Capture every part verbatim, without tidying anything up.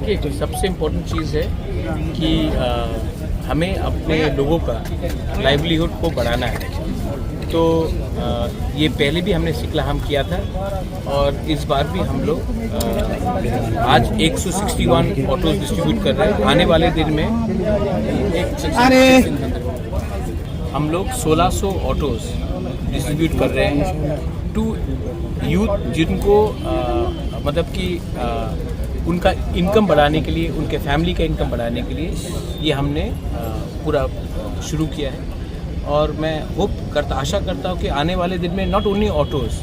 देखिए, तो सबसे इम्पोर्टेंट चीज़ है कि अ, हमें अपने लोगों का लाइवलीहुड को बढ़ाना है। तो अ, ये पहले भी हमने सिकलाहाम किया था और इस बार भी हम लोग अ, आज एक सौ इकसठ ऑटोज डिस्ट्रीब्यूट कर रहे हैं। आने वाले दिन में एक अरे! हम लोग सोलह सौ ऑटोज डिस्ट्रीब्यूट कर रहे हैं टू यूथ, जिनको अ, मतलब कि अ, उनका इनकम बढ़ाने के लिए, उनके फैमिली का इनकम बढ़ाने के लिए ये हमने अ, पूरा शुरू किया है। और मैं होप करता, आशा करता हूँ कि आने वाले दिन में नॉट ओनली ऑटोज,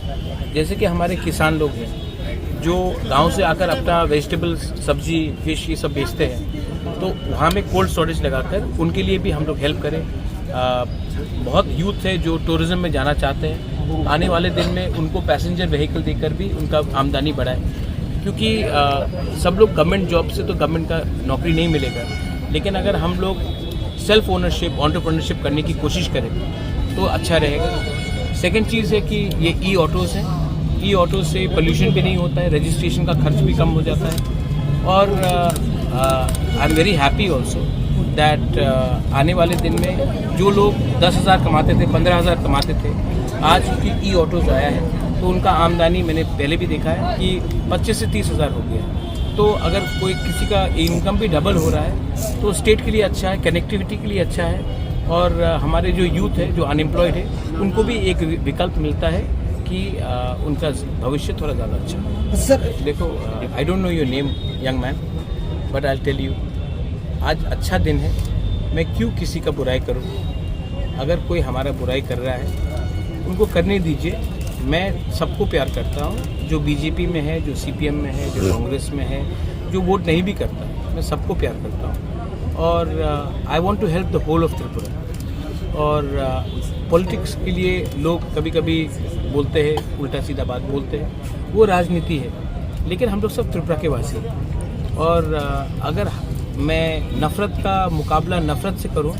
जैसे कि हमारे किसान लोग हैं जो गांव से आकर अपना वेजिटेबल्स, सब्जी, फिश, ये सब बेचते हैं, तो वहाँ में कोल्ड स्टोरेज लगाकर उनके लिए भी हम लोग हेल्प करें। अ, बहुत यूथ है जो टूरिज्म में जाना चाहते हैं, आने वाले दिन में उनको पैसेंजर व्हीकल देकर भी उनका आमदनी बढ़ाए, क्योंकि अ, सब लोग गवर्नमेंट जॉब से तो गवर्नमेंट का नौकरी नहीं मिलेगा, लेकिन अगर हम लोग सेल्फ ओनरशिप, एंटरप्रेन्योरशिप करने की कोशिश करें तो अच्छा रहेगा। सेकंड चीज़ है कि ये ई ऑटोज़ हैं, ई ऑटो से पोल्यूशन भी नहीं होता है, रजिस्ट्रेशन का खर्च भी कम हो जाता है। और I am very happy also that आने वाले दिन में जो लोग दस हज़ार कमाते थे, पन्द्रह हज़ार कमाते थे, आज क्योंकि ई ऑटोज़ आया है तो उनका आमदनी, मैंने पहले भी देखा है कि पच्चीस से तीस हज़ार हो गया है। तो अगर कोई किसी का इनकम भी डबल हो रहा है तो स्टेट के लिए अच्छा है, कनेक्टिविटी के लिए अच्छा है। और अ, हमारे जो यूथ है, जो अनएम्प्लॉयड है, उनको भी एक वि-, विकल्प मिलता है कि अ, उनका भविष्य थोड़ा ज़्यादा अच्छा हो। सर, देखो, I don't know your name, young man, but I'll tell you, आज अच्छा दिन है। मैं क्यों किसी का बुराई करूँ? अगर कोई हमारा बुराई कर रहा है, उनको करने दीजिए। मैं सबको प्यार करता हूँ, जो बीजेपी में है, जो सीपीएम में है, जो कांग्रेस में है, जो वोट नहीं भी करता, मैं सबको प्यार करता हूँ। और I want to help the whole of Tripura. और पॉलिटिक्स के लिए लोग कभी कभी बोलते हैं, उल्टा सीधा बात बोलते हैं, वो राजनीति है, लेकिन हम लोग सब त्रिपुरा के वासी हैं। और अ, अगर मैं नफरत का मुकाबला नफरत से करूं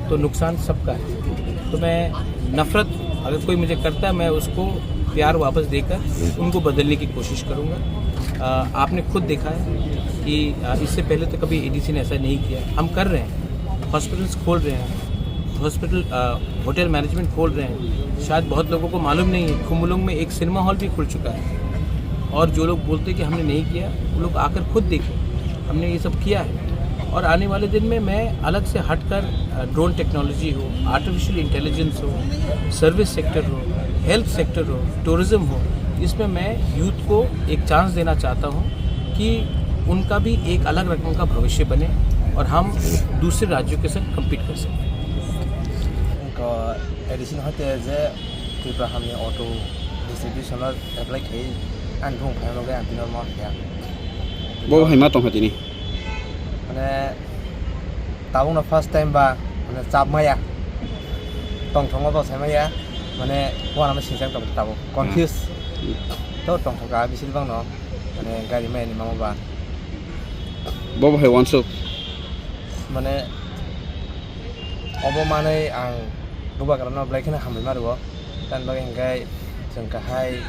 तो नुकसान सबका है। तो मैं नफरत अगर कोई मुझे करता है, मैं उसको प्यार वापस देकर उनको बदलने की कोशिश करूंगा। अ, आपने खुद देखा है कि अ, इससे पहले तो कभी एडीसी ने ऐसा नहीं किया। हम कर रहे हैं, हॉस्पिटल्स खोल रहे हैं, हॉस्पिटल, अ, होटल मैनेजमेंट खोल रहे हैं। शायद बहुत लोगों को मालूम नहीं है, खुमुलुंग में एक सिनेमा हॉल भी खुल चुका है। और जो लोग बोलते हैं कि हमने नहीं किया, वो लोग आकर खुद देखें, हमने ये सब किया है। और आने वाले दिन में मैं अलग से हटकर, अ, ड्रोन टेक्नोलॉजी हो, आर्टिफिशियल इंटेलिजेंस हो, सर्विस सेक्टर हो, हेल्थ सेक्टर हो, टूरिज्म हो, इसमें मैं यूथ को एक चांस देना चाहता हूँ कि उनका भी एक अलग रकम का भविष्य बने और हम दूसरे राज्यों के संग कम्पीट कर सकें। Wngkha addition hoite je Tripura hamni auto distribution o apply khai, ani bumung phaina bagwi ang tini ma kha. Bo hai ma tongkha tini. Mane tabukno first time ba, mane chap maya, tongthokma bo sai maya, mane uanama sinchang tabuk tabuk confuse. Hmm. To tongthokha bisi bangno, mane gari maya ni mama ba. Bo bo hai wansuk. Mane obo manwi ang bubagrano belai kheno hambai ma rwo. Tamni bagwi hwnkhe chwng kahai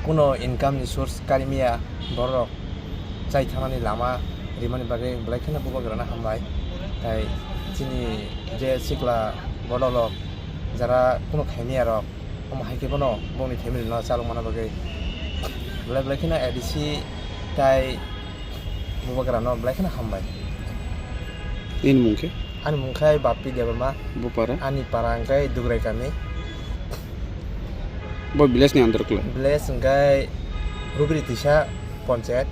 kuno income ni source kari maya, borok chai thangnani lama rimani bagwi belai kheno bubagrano hambai. Tai chini je sikla borok rok jara kuno khai maya rok, omo hai khe bono bongni family no chalok mana bagwi belai belai kheno A D C tai bubagrano belai kheno hambai. Nini mung khe? Ani mung khe Bappi Debbarma. Bupara? Ani para hwnkhe Dugrai kami. Bo village ni under khlai? Village hwnkhe Rubiri Tisa Panchayat,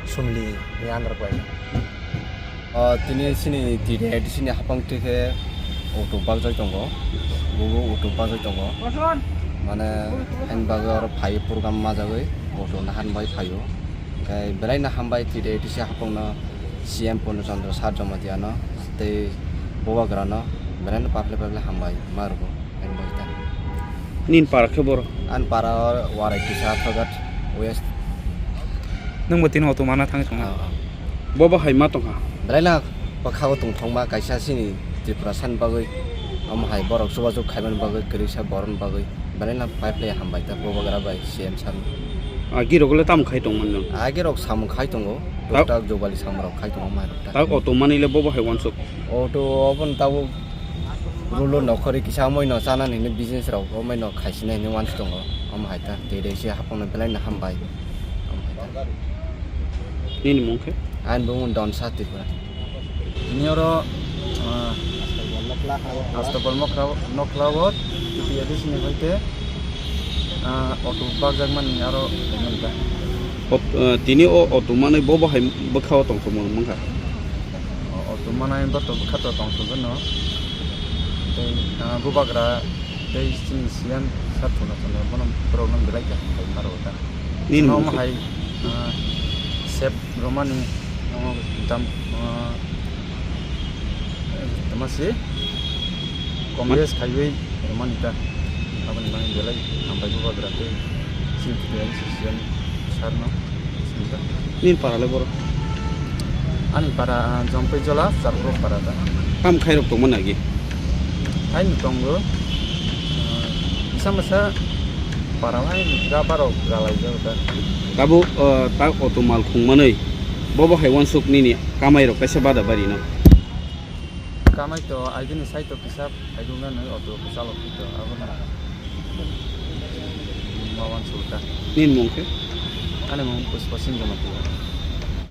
Sumli ni under khlai. O, tini chini T D I D C ni hapang twi khe auto bakjak tongo, bubo auto bakjak tongo, mane haini bagwi oro phai program majagwi auto no han bai phaio, hwnkhe belai no hambai T D I D C hapang no, C M Purno Chandra Sir Jamatia no tei Bubagra no belai no paple paple hambai ma rwgo. Nini para khe boro? Ani para o Warai kisa Athogat West. Nwng bo tini auto mana thangwi tongo? Ah, ah. Bo bo hai ma tongkha? Belai na bwkhago tongthokma kaisa chini Tripura sani bagwi. Omo hai borok chubachu khaimani bagwi, kwrwisa borokni bagwi. Belai na pai phlai hambai ta Bubagra bai C M sir no. Agi rok le tamo khai tongmani nwng? Agi rok samung khai tongo. Ta- Tuktak jogani samung rok khai tongo mai rok ta. Tak auto manwi le bo bo hai wansuk? Auto obo no tabuk Rulo nokhorwi kisa omoino chanani hinwi business rok omoino khaisinai hinwi wansuk tongo. Omo hai ta twi rw se hapungno belai no hambai. Omo hai ta. Nini mung khe? Ani bumung Donsa Tripura. Tini oro, ah, Astapal Mokra, Noklawot, T P A D C ni hoite, ah, auto bakjakmani aro nini ta. Ot-, ah, tini o auto manwi bo bo hai bwkha o tongthokma wngkha. O, auto manai bo to bwkha to tongthok no. Tei, ah, Bubagra tei chini C M sir Purno Chandra bono borok no belai khe hambai ma rw ta. Nini mung khe? Hai, ah, sep romani, ah, dam, ah, tama se, Congress khaiwi romani ta. Aboni bagwi belai hambai Bubagra tei chini T P A D C C M sir no. Nini para le boro? Ani para, ah, Jompui Jola, Charpro para ta. Tam khai rok tongma nagi? Hai ni tongo. Ah, misa misa para hai ni ga baro galai jago ta. Tabuk, ah, tak auto mal khung manwi. Bo bo hai wansuk nini kamai rok kaisa bada bari no. Kamai to aibini sai to kisa. Phaidukna nai auto khe chalok phi to, abo no. Ma wansuk ta. Nini mung khe? Ani mung Puspa Singh Jamatia.